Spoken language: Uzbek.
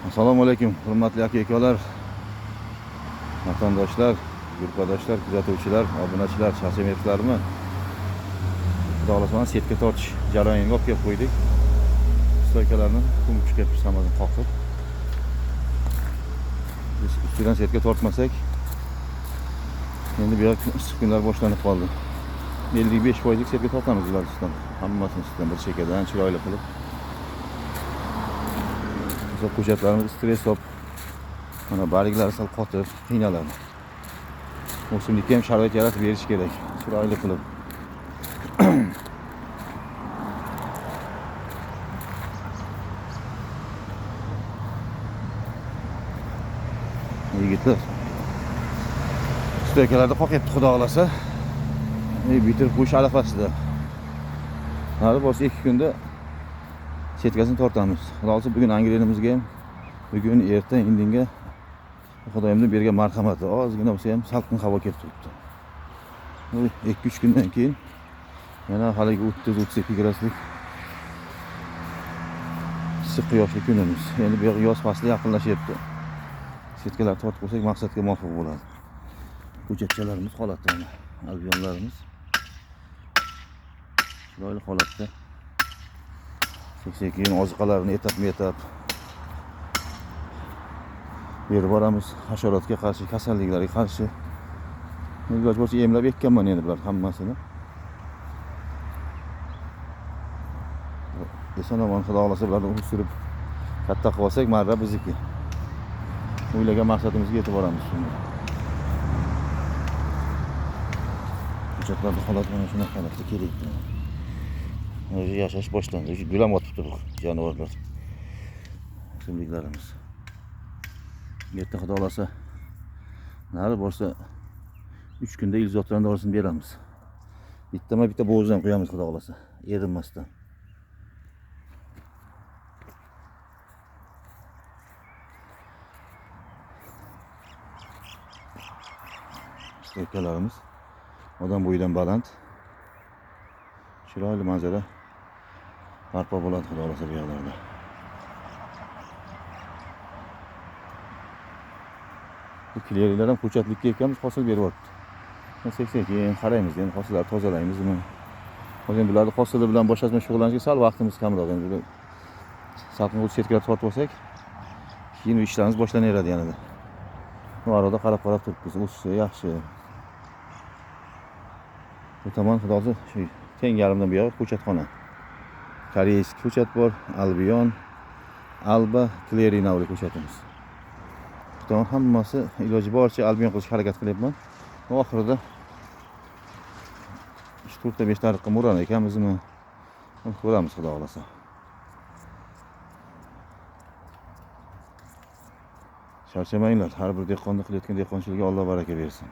Assalomu alaykum, hurmatli aka-ukalar, vatandoshlar, yurtdoshlar, kuzatuvchilar, obunachilar, charchamayapsizlarmi? Xudo xohlasa mana setka tortish jarayoniga olib kelib qo'ydik. Stoykalarni qum chiqyapmiz, hammasini qoqib. Biz ustidan setka tortmasak, endi bu yoq issiq kunlar boshlanib qoldi. 55%lik setka tortamiz ular ustidan. Hammasini ustidan bir chekkadan chiroyli qilib. Mesela ko'chatlarimiz stress olib, mana barglari sal qotib, qiynaladi. O'simlikka ham sharoit yaratib berish kerak, chiroyli qilib. Yigitlar stoykalarda qoqyapti, xudo xohlasa. Bitirib qo'yish arafasida. Nari borsa 2 kunda setkasini tortamiz. Xudo xohlasa bugun angrenimizga ham, bugun erta indinga Xudoyimning bergan marhamati ozgina bo'lsa ham salqin havo kelib turibdi. 2-3 kundan keyin yana haligi 30-32 graduslik issiq quyoshli kunimiz. Endi bu yoq yoz fasli yaqinlashyapti. Setkalar tortib qo'ysak maqsadga muvofiq bo'ladi. Ko'chatchalarimiz holatda mana, albionlarimiz chiroyli holatda. Sekin oziqalarini etapma-etap berib boramiz. Hasharotga qarshi, kasalliklarga qarshi. Iloji bo'lsa emlab ekkanman endi bular hammasini. Eson omon xudo xohlasa bularni o'stirib katta qilib olsak, marra bizniki. O'ylagan maqsadimizga yetib boramiz shunda. Ko'chatlarning holati mana shunaqa holatda kerak. O'zi yashash boshlandi. O'zi gul ham otibdi bu jonivorlar. O'simliklarimiz. Erta xudo xohlasa nari borsa 3 kunda ilzotdan dorisini beramiz. Bittama bitta bo'g'izdan qo'yamiz xudo xohlasa, erinmasdan. Stoykalarimiz odam bo'yidan baland. Chiroyli manzara barpo bo'ladi xudo xohlasa bu yoqlarda. Bu klerilar ham ko'chatlikka ekkanmiz, hosil beryapti. Sekin qaraymiz, endi hosillarni tozalaymizmi? Hozir endi bularni hosili bilan boshqasi bilan shug'ullanishga sal vaqtimiz kamroq. Endi bular salqin setkalar tortib olsak, keyin u ishlarimiz boshlanaveradi yanada. Bu arada qarab-qarab turibmiz, o'sishi yaxshi. Bu tomon xudo xohlasa shu teng yarimdan buyog'i ko'chatxona. Koreyskiy ko'chat bor, Albion, Alba, Kleri navli ko'chatimiz. Bu tomon hammasi iloji boricha Albion qilishga harakat qilyapman. Oxirida 3-4-5 tariqqa muran ekanmizmi? Ko'ramiz xudo xohlasa. Charchamanglar, har bir dehqonni qilayotgan dehqonchilikka Alloh baraka bersin.